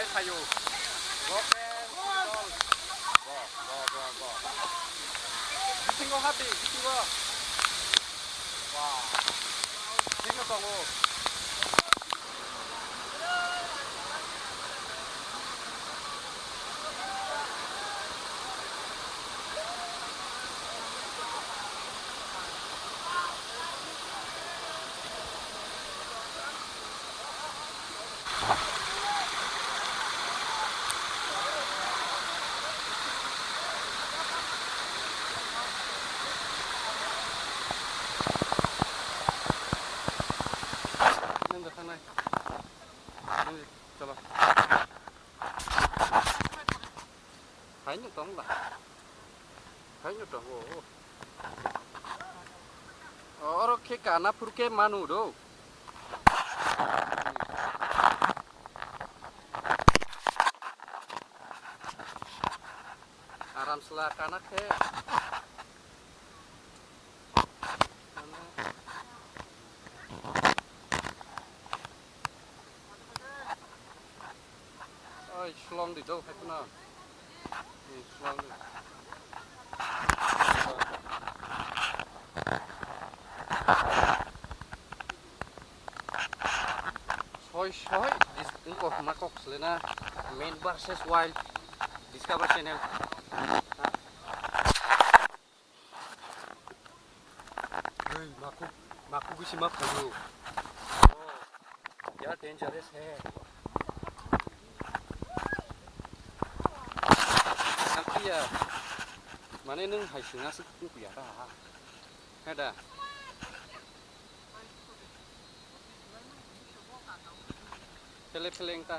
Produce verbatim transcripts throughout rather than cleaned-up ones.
Phaio. Go, friends, go. Go, go, go, go. Bisingo habi, bisingo. Wow. Bisingo tongo. Nang da thangnai. Nang chalo. Hai no tong la. Hai no tong o. Oro khe kana phuru khe manu do. Aram sla kana khe. Oi, slong di do, hai kuna. Hmm, slong di. Soi, soi, dis-, wngkok ma kok selena, Man versus Wild, Discovery Channel. Oi, maku, maku gisi ma phaio. Oh, ya dangerous hai. Sakhiya. Mane nwng hai singna se kuku ya ta. Heda. Phele phele wngkha.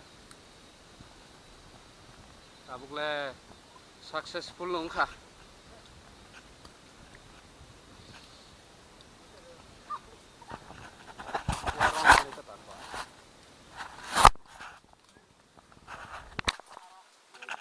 Tabuk le successful wngkha.